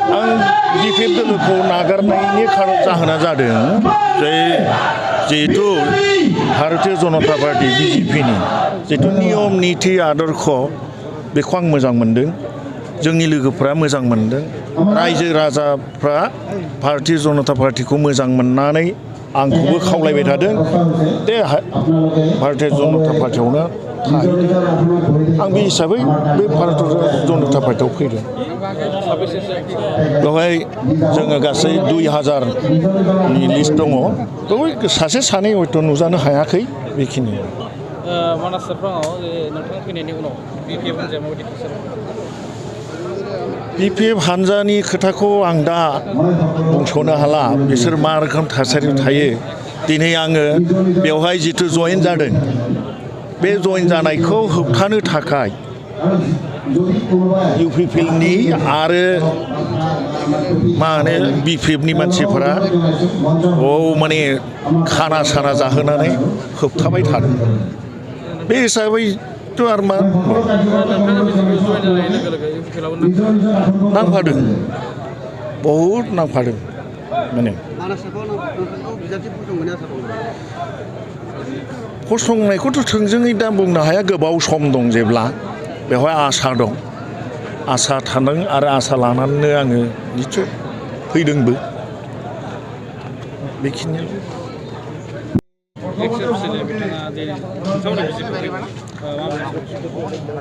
आं BPF दोलोखौ नागारनायनि जाहोना जादों जिहेतु भारतीय जनता पार्टी BJP-नि जिहेतु नियम नीति आदर्श बेखौ आं मोजां मोनदों जोंनि लोगोफ्रा मोजां मोनदों रायजो राजाफ्रा भारतीय जनता पार्टीखौ मोजां मोननानै आंखौबो खावलायबाय थादों दे भारतीय जनता पार्टीयावनो थाहैदों आं बे हिसाबै बे भारतीय जनता पार्टीयाव फैदों बेवहाय जोङो गासै 2000नि लिस्ट दङ बेवहाय सासे सानै हयथ' नुजानो हायाखै बेखिनि मानास सेरफाङाव नोंथाङा फैनायनि उनाव BPF हान्जाया माबायदि थासारि BPF हान्जानि खोथाखौ आं दा बुंस'नो हाला बिसोर मा रोखोम थासारियाव थायो दिनै आङो बेवहाय जिथु जयेन जादों बे जयेन जानायखौ होबथानो थाखाय UPPनि आरो मा होनो BPFनि मानसिफोरा माने खाना साना जाहोनानै होबथाबाय थादों बे हिसाबैथ' आरो मा नांफादों बहुद नांफादों माने फसंनायखौथ' थोंजोङै दा बुंनो हाया गोबाव सम दं जेब्ला बेवहाय आसा दं आसा थादों आरो आसा लानानैनो आङो निस्सय फैदोंबो बेखिनियानो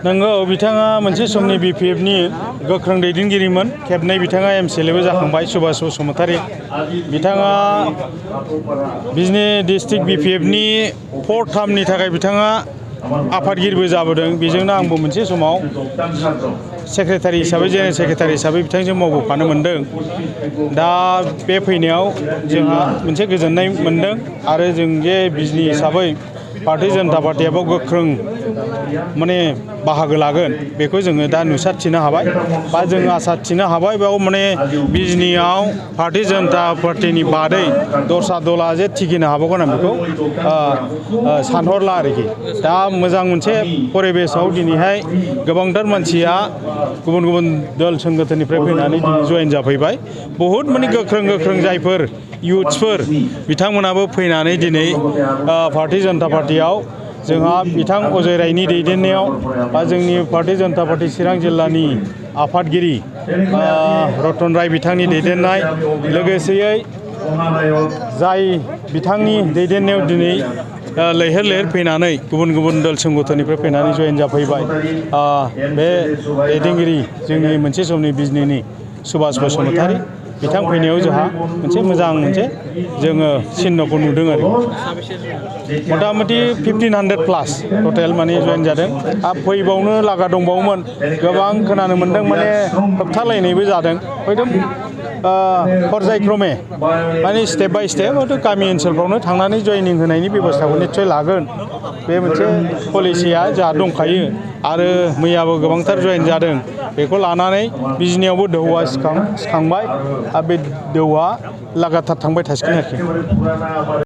नंगौ बिथाङा मोनसे समनि BPFनि गोख्रों दैदेनगिरिमोन खेबनै बिथाङा MCLAबो जाखांबाय सुभाष बसुमतारी बिथाङा बिजनि डिस्ट्रिक्ट BPFनि 4th टार्मनि थाखाय बिथाङा आफादगिरिबो जाबोदों बेजोंनो आंबो मोनसे समाव सेक्रेटारि हिसाबै जेनेरेल सेक्रेटारि हिसाबै बिथांजों मावबोफानो मोनदों दा बे फैनायाव जोंहा मोनसे गोजोननाय मोनदों आरो जों जे बिजनि हिसाबै भारतीय जनता पार्टीयाबो गोख्रों माने बाहागो लागोन बेखौ जोङो दा नुसारथिनो हाबाय बा जोङो आसा थिनो हाबाय बेयाव माने बिजनियाव भारतीय जनता पार्टीनि बादै दस्रा दला जे थिखिनो हाबावगोन आं बेखौ सानहरला आरोखि दा मोजां मोनसे परिबेसाव दिनैहाय गोबांथार मानसिया गुबुन गुबुन दल संगठननिफ्राय फैनानै दिनै जयेन जाफैबाय बहुद माने गोख्रों जायफोर इयुथ्सफोर बिथांमोनाबो फैनानै दिनै भारतीय जनता पार्टीयाव जोंहा बिथां अजय रायनि दैदेननायाव बा जोंनि भारतीय जनता पार्टी चिरां जिल्लानि आफादगिरि रतन राय बिथांनि दैदेननाय लोगोसेयै जाय बिथांनि दैदेननायाव दिनै लैहोर लैहोर फैनानै गुबुन गुबुन दल संगठननिफ्राय फैनानै जयेन जाफैबाय बे दैदेनगिरि जोंनि मोनसे समनि बिजनिनि सुभाष बसुमतारी बिथां फैनायाव जोंहा मोनसे मोजां मोनसे जोङो चिन्हखौ नुदों आरो मथा मथि 1500+ टटेल माने जयेन जादों फैबावनो लागा दंबावोमोन गोबां खोनानो मोन्दों माने होबथालायनायबो जादों हयथ' पर्यायक्रमे माने स्टेप बाय स्टेप हयथ' गामि ओनसोलफ्रावनो थांनानै जयनिं होनायनि बेबस्थाखौ निस्सय लागोन बे मोनसे पलिसिया जोंहा दंखायो आरो मैयाबो गोबांथार जयेन जादों बेखौ लानानै बिजनियावबो दोहौआ सिखांबाय आरो बे दोहौआ लागातार थांबाय थासिगोन आरोखि